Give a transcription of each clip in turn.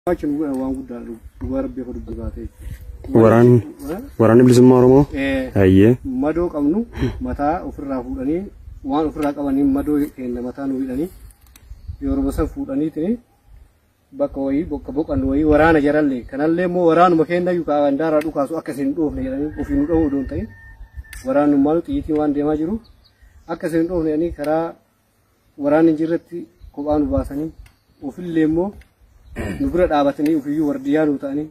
Gumaacha nu godhan waan guddaa dhugaa rabbii akka dubbii baatee. Waraanni bilisummaa Oromoo. Hayyee. Madoo qabnu mataa ofirraa fuudhanii waan ofirraa qabaniin madoo keenya mataa nu hidhanii yeroo san fuudhaniitiin bakka wayii bakka boqannu wayii waraana jarallee kanallee immoo waraanuma keenya iyyuu kaawandaaraa dhukaasu akka isin hin dhoofne jedhanii ofii nu dhowwu odoon ta'in waraanummaan xiyyiitiin waan deemaa jiru akka isin hin dhoofne jedhanii karaa waraanni hin jirretti kophaa nu baasanii ofillee immoo nu bira dhaabatanii ofiyyuu wardiyyaa nu ta'anii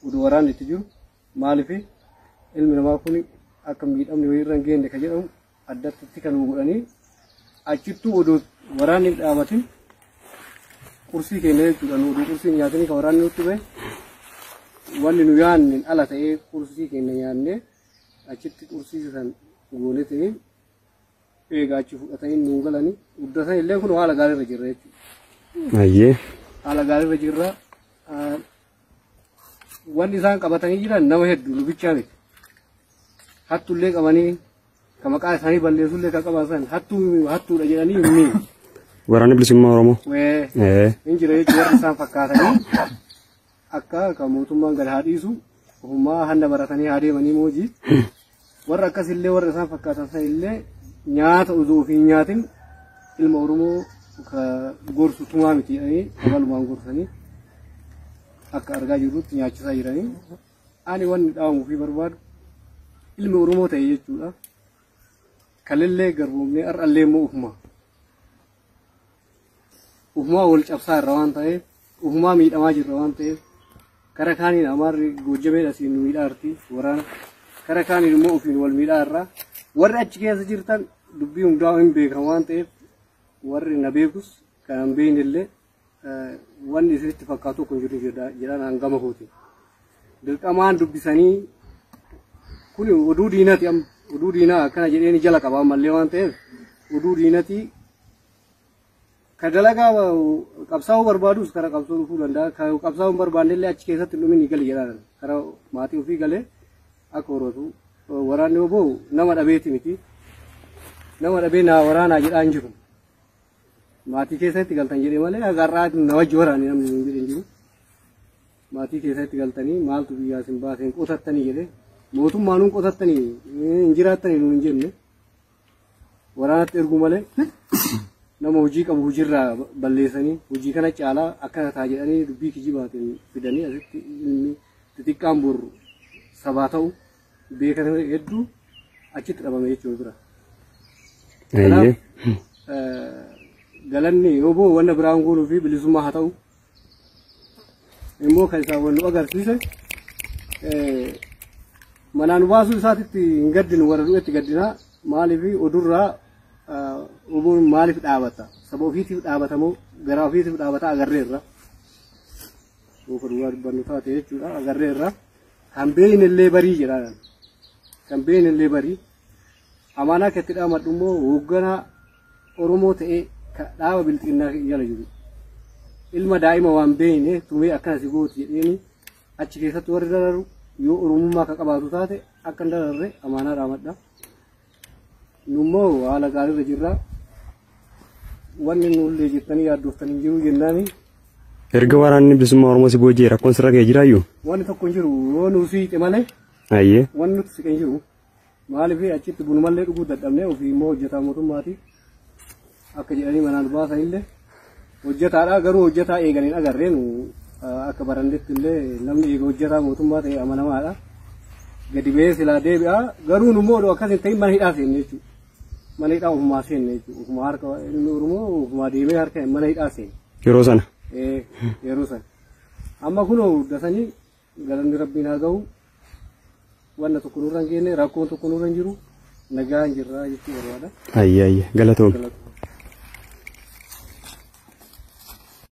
oduu waraanni itti jiru maaliif ilmi namaa kun akka miidhamni wayii irra hin geenye kan jedhamu addatti kan nu godhanii achittuu oduu waraanni hin dhaabatin qursii keenya jechuudha nu oduu qursii nyaatanii kan waraanni nutti bahe wanni nu yaanne ala ta'ee qursii keenya nyaannee achitti qursii san goonetii eegaa achi fudhatanii nu galanii guddatan illee kun haala gaariirra jirra jechuudha. Hayyee. Haala gaariirra jirra. Wanni isaan qabatanii jiran nama hedduu nu bichaa miti. Hattullee qabanii ka maqaa isaanii balleessullee kan qaban san hattuu hattuudha jedhanii hin miine. Waraanni bilisummaa Oromoo. Hin jira jechuun warri isaan fakkaatanii akka kan mootummaan gad haa dhiisu ofumaa hanna baratanii haa deemanii moojii. Warra akkasillee warra isaan fakkaatan san illee nyaata osoo ofii hin nyaatin ilma Oromoo ka gorsu tumaa miti jedhanii kabalumaan gorsanii akka argaa jirrutti nyaachisaa jiranii. Ani wanni dhaamuu fi barbaadu ilmi Oromoo ta'e jechuudha. Kalillee garboomnee har'allee immoo ufuma. Ufumaa wal cabsaa irra waan ta'eef, ufumaa miidhamaa jirra waan ta'eef, kara kaaniin Amaarri Goojjameen asiin nu miidhaa jirti waraana. Kara kaaniin immoo ofiin wal miidhaa irra. Warri achi keessa jirtan dubbii hundaa hin beekan waan ta'eef warri na beekus kan hin beekne illee wanni isinitti fakkaatu tokko hin jiru jedhaan hangama kooti. Dirqamaan dubbisanii kun oduu diinati amma oduu diinaa akkana jedheen jala qaba ammallee waan ta'eef oduu diinati ka dalagaa qabsaa'uu barbaadus kara qabsoo dhufuu danda'a. Ka qabsaa'uu hin barbaanne illee achi keessatti hin dhumin ni gali jedhaan kara maatii ofii galee akka horatu waraanni oboo nama dhabeeti miti. Nama dhabee naa waraanaa jedhaa hin jiru. Maatii keessatti galtan jedhee malee hagarraa na wajji waraanni namni hin jedhe hin jiru. Maatii keessatti galtanii maaltu biyyaa isin baaseen qotattanii jedhee mootummaa nuun qotattanii hin jiraattanii nuun hin jenne waraanatti erguu malee nama hojii qabu hojiirraa balleessanii hojii kana caalaa akkana ta'a jedhanii dubbii kijibaatiin fidanii asitti ilmi xixiqqaan boru sabaa ta'u beekan hedduu achitti dhabame jechuudha bira. Kanaaf galanni yoo boo wanna biraan goonuu fi bilisummaa haa ta'u immoo kan isaan wal nu agarsiise manaa nu baasuu isaatitti hin gaddinu warra du'etti gaddinaa maaliif odurraa oboon maaliif dhaabata saba ofiitiif dhaabatamoo garaa ofiitiif dhaabata agarreerra yoo dhugaa dubbannu taate jechuudha agarreerra kan beekne illee barii jedhaan kan beekne illee barii amaanaa keetti dhaamadhu immoo hoogganaa Oromoo ta'ee dhaaba bilxiginnaa jala jiru ilma daa'ima waan beekne tumee akkana si gooti jedheeni achi keessatti warri dararu yoo Oromummaa akka qabaatu taate akka hin dararre amaanaa dhaamadha. Nummoo haala gaariirra jirra. Wanni nullee jettanii yaaddooftanii jiru jennaani. Erga waraanni bilisummaa Oromoo si booji'e rakkoon sirra ga'ee jiraayyuu? Wanni tokko hin jiru yoo nu siiqe malee. Hayyee. Wanni nuti siqe hin jiru. Maaliif achitti bunumallee dhuguu dadhabnee ofii immoo hojjetaa mootummaati. Akka jedhanii manaan baasan illee hojjetaadha garuu hojjetaa eeganiin agarree nu akka barannetti illee namni eega hojjetaa mootummaa ta'e amanamaadha. Gadi ba'ee silaa deebi'a garuu nu immoo akkas hin ta'in mana hidhaa seenne jechuudha. Mana hidhaa ofumaa seenne jechuudha. Ofumaa harka ilmi Oromoo ofumaa deemee harka mana hidhaa seenne. Yeroo sana. Yeroo sana. Amma kunoo guddatanii galanni rabbiin haa ga'u. Wanna tokko nurra hin geenye rakkoon tokko nurra hin jiru nagaan jirra jechuu barbaada. Ayyee ayyee galatoom.